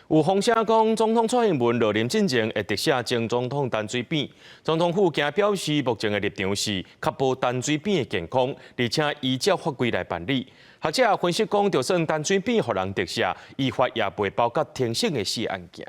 有風聲講，總統蔡英文落任進前會特赦前總統陳水扁。總統府今表示，目前的立場是確保陳水扁的健康，而且依照法規來辦理。學者分析講，就算陳水扁予人特赦，依法也袂包括庭審的四案件。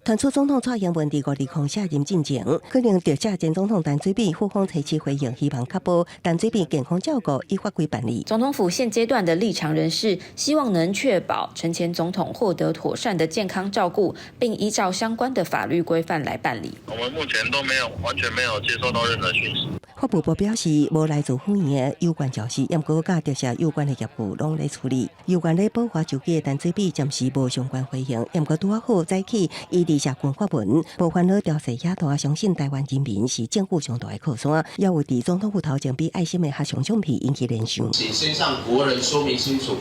傳出總統蔡英文佇五二零卸任進前，可能特赦前總統陳水扁，府方採取回應，希望確保陳水扁健康照顧，依法規辦理。總統府現階段的立場仍是希望能確保陳前總統獲得妥善的健康照顧，並依照相關的法律規範來辦理。我們目前都沒有完全沒有接收到任何訊息。法務部表示，無來自府院的有關消息，毋過佮特赦有關的業務攏咧處理。有關咧保華手機的陳水扁暫時無相關回應，毋過拄仔好早起，伊佇社群發文，無煩惱調勢遐大，相信台灣人民是政府上大的靠山。也有佇總統府頭前比愛心的合相相片引起聯想。請先向國人說明清楚，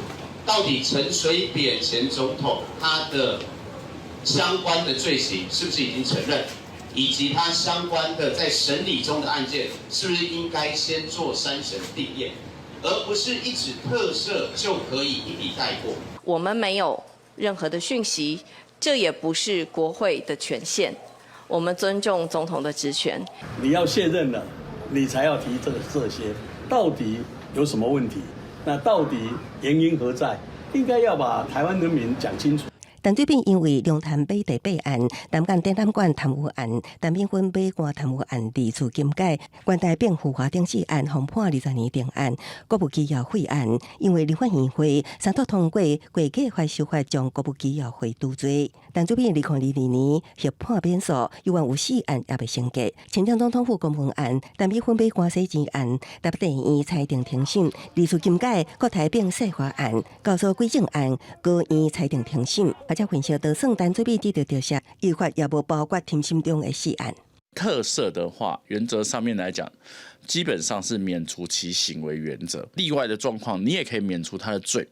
到底陳水扁前總統他的相關的罪行是不是已經承認？以及他相關的在審理中的案件，是不是應該先做三審定讞，而不是一紙特赦就可以一筆帶過？我們沒有任何的訊息，這也不是國會的權限。我們尊重總統的職權。你要卸任了，你才要提這個這些，到底有什麼問題？那到底原因何在？應該要把台灣人民講清楚。陳水扁因為龍潭買地弊案、南港展覽館貪污案、陳敏芬買官貪污案二次禁解、關台變浮華頂死案，予判20年定案、國務機要費案，因為立法院會三讀通過國計法修法，將國務機要費除罪。陳水扁2022年獲判免訴，猶原有四案猶未審結。前總統府公文案、陳敏芬買官洗錢案、台北地院裁定庭審，二次禁解國台變細化案、教唆歸正案，高院裁定庭審。而且分析，就算陳水扁得著特赦，依法也無包括庭審中的四案。特赦的話，原則上面來講，基本上是免除其刑為原則。例外的狀況，你也可以免除他的罪。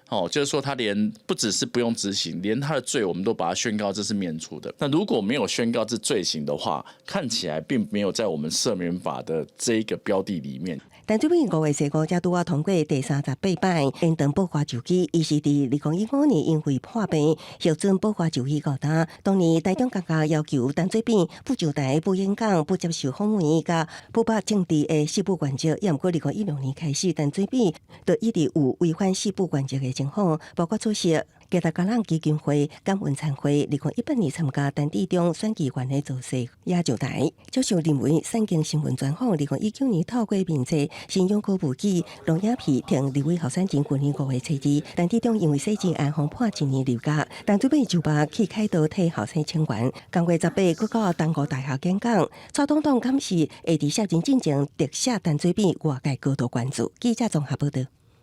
哦，就是說他連不只是不用執行，連他的罪我們都把它宣告這是免除的。那如果沒有宣告這罪行的話，看起來並沒有在我們赦免法的這一個標的裡面。陳水扁5月15才拄仔通過第38擺延長保華就期，伊是佇2015年因為破病獲准保華就期到今。當年台中感覺要求陳水扁不上台、不演講、不接受訪問，佮不把政治的四不原則。也毋過2016年開始，陳水扁就一直有違反四不原則的情況，包括出席吉達嘉朗基金會感恩餐會，2018年參加陳致中選議員的造勢也上台，接受認為產經新聞專訪。2019年透過面冊新勇歌舞伎龍影皮聽立委候選人舊年5月初2，陳致中因為洗錢案予判一年入獄，陳水扁就罷去開刀替後生請願。今月18，閣到東吳大學演講，蔡總統敢是會佇卸任進前特赦陳水扁，外界高度關注。記者綜合報道。